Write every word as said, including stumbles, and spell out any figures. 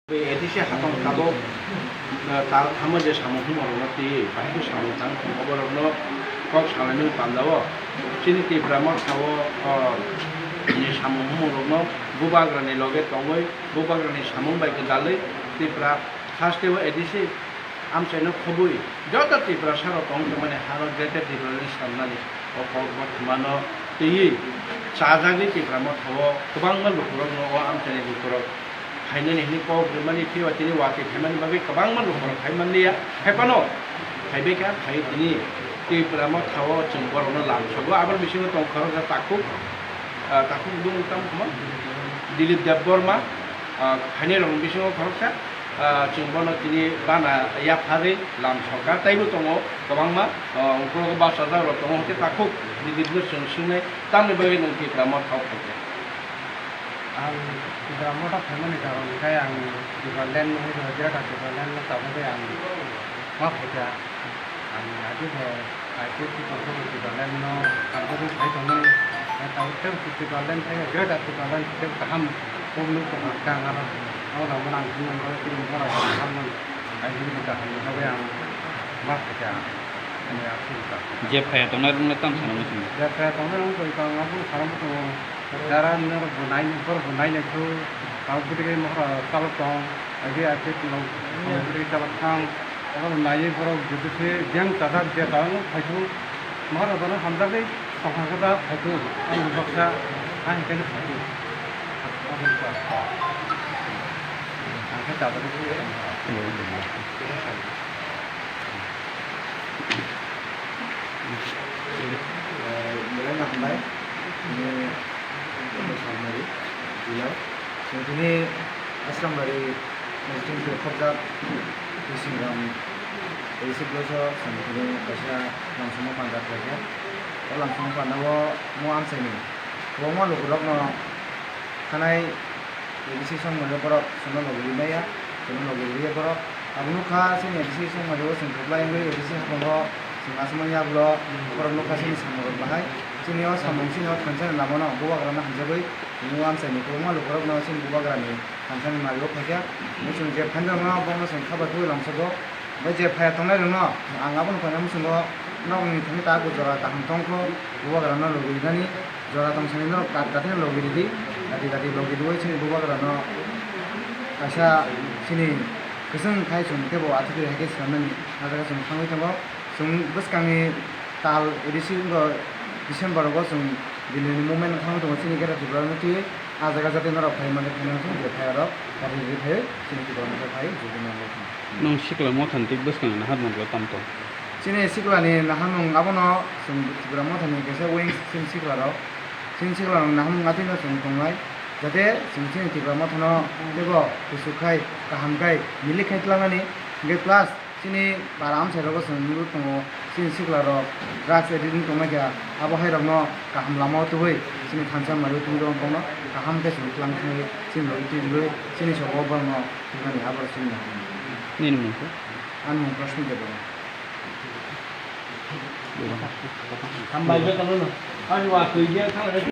A D C hatong tabok, ah, ta-, tamo je samung humorokno twiwi bahai khe samung tang thung, oborokno kok salaimani pandao chini Tipra Motha o, ah, ni samung humorokno Bubagrani loge tongwi, Bubagrani samung bai gwdalwi Tipra haste o A D C amchaino khobwi joto Tiprasarok tong tongmani haro Greater Tipraland swnamnani o kokno thumano twiwi chajagwi Tipra Motha o kwbangma lukurokno o amchaini lukurok phainani hwnwi kok rwmani, phiya tini watwi phaimani bagwi kwbangma lukurok phai manliya. Phai phano phaibai kha, phai tini Tipra Motha o chwng borokno lamsogo. Aboni bisingo tong khoroksa takhuk, ah, takhuk bumung tamo Dilip Debbarma, ah, phainai rokni bisingo khoroksa, ah, chwng bono tini bana yapharwi lamsoka. Teibo tongo kwbangma, ah, ukhulok bachajak rok tongo, hwnkhe takhuk Dilipno chwng swngnai, tamni bagwi nwng Tipra Motha o phaikha? Ang Tipra Motha phaimani karon khe ang Tipraland no, Greater Tipraland no tabukhe ang ma phaikha. Ang adi khe I P F T tongthok Tipraland no tabukhe phai tongmani, tabuk tei Tipraland phai Greater Tipraland tei kaham kok nuk tongkha ang aro. Abo rok ang tini ang tini borok kaham nang I P F T kaham ni bagwi ang ma phaikha. Ani aswk kha. Je phaiya tongnai rokno tamo sana muchungo. Je phaiya tongnai rokno tong tong abo sana muchungo. Jara norok bo nai, borok bo nai nai kho, tabuk bwtwi khe mohor chalok tong, agi agi tong, bwtwi khe chalok thang, oro naiwi borok joto se jeng chajak je chajak no phai thung, mohor bono hamjakgwi tongkha khe da phai thung, ani baksa, ani khe phai thung. Ang khe chajagwi. Belai no hambai. Tini Asrambari, Asrambari President bai khobjak Bisingram A C Block o chwng tini kaisa lamsongma panda khlaikha. O lamsongma panda o mo amchaini kwbangma lukurokno thanai A D C songmani borok chwngno logi rimaya, chwngno logi riya borok. Abo nukha chini A D C songmani o chwng kwplai wngwi A D C haphangno chwng achukmani yagulo borok nukha chini samungrok bahai. Chini o samung chini o thansa ni lama no bubagra no hamjagwi tini o amchaini kwbangma lukurok no chini bubagra ni thansa ni mari o phaikha. Chwng je phainai rok no bono chwng kha bai khe lamsogo. Bai je phaiya tongnai rok no ang abo no khaina muchungo nok ni thani ta jora kaham tongkho bubagra no logi rinani. Jora tong sani norok kat kat khe logi ridi, gati gati logi riwi chini bubagra no kaisa chini kwchwng khai chwng teibo athuti hai khe swnamnani ah jaga chwng thangwi tongo. Chwng bwskangni tal A D C wngkha December rogo chwng Delhi ni movement thangwi tongo chini Greater Tripura no twiwi ah jaga jate norok phai mani phai mani je phai rok gati gati phai chini Tripura no phai jodi nango. Nwng sikla mothani twi bwskangni naharmung tamo tong? Chini siklani naharmung abono chwng Tipra Mothani kaisa wings chini siklarok. Chini siklarok naharmung atwino chwng tongnai, jate chwng chini Tipra Mothano teibo kuchuk khai, kaham khai, milik khai twlangnani, hwnkhe plus chini para amchai rogo chwng nugwi tongo, chini siklarok drugs addict wng tongnaikha, abo hairokno kaham lamao tubui chini thansa mari tubui rok bono kaham khe chwng twlang thangwi chini logi twiwi chini sogo borokno tubunani abo chini naharmung. Nini mung khe? Ani mung Prashni Debbarma. Hambai jotono no. Ani wa twi dia thang re.